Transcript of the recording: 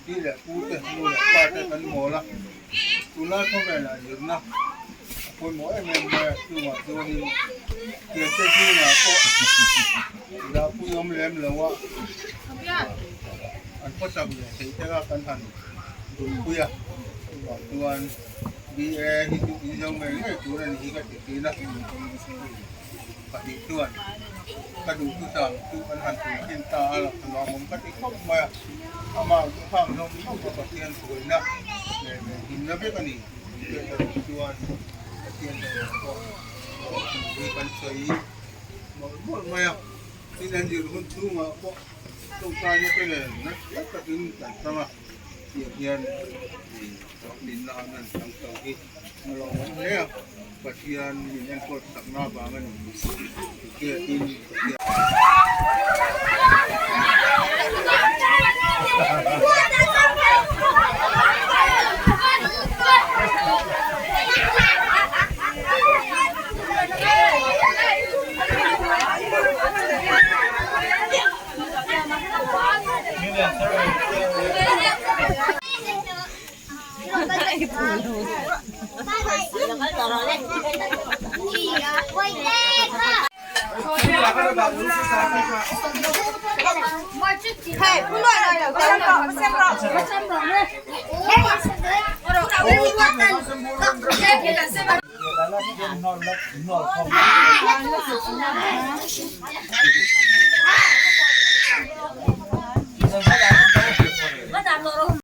Pi leh pu te, nu leh pa te kan mawl a, tunlai khawvelah zirna a pawimawh em em mai a, chungah chuanin thiante zingah pawh zahpui awm lem lo a, an khawsak leh theih te kha kan han duhpui a, chuvang chuan BA hi chu inzo ngei ngei tur a ni hi ka ti thin a. Pahnih chuan ka duhthusam chu an han tui thin ta a, nuamawm ka ti khawp mai a, amah chu khang hlawm hlawm a Pathian hruaina leh venhimna vek a ni tih ka duh chuan Pathian hnenah pawh thu hi kan sawi mawlh mawlh mai a, tin an zir hun chhungah pawh tawngtaina te nen nasa takin kan hmang a, tiang hian hlawhtlinna an han chang chho hi. A lo awm hle a, Pathian min enkawl chakna avang a ni tih hriatin Pathian.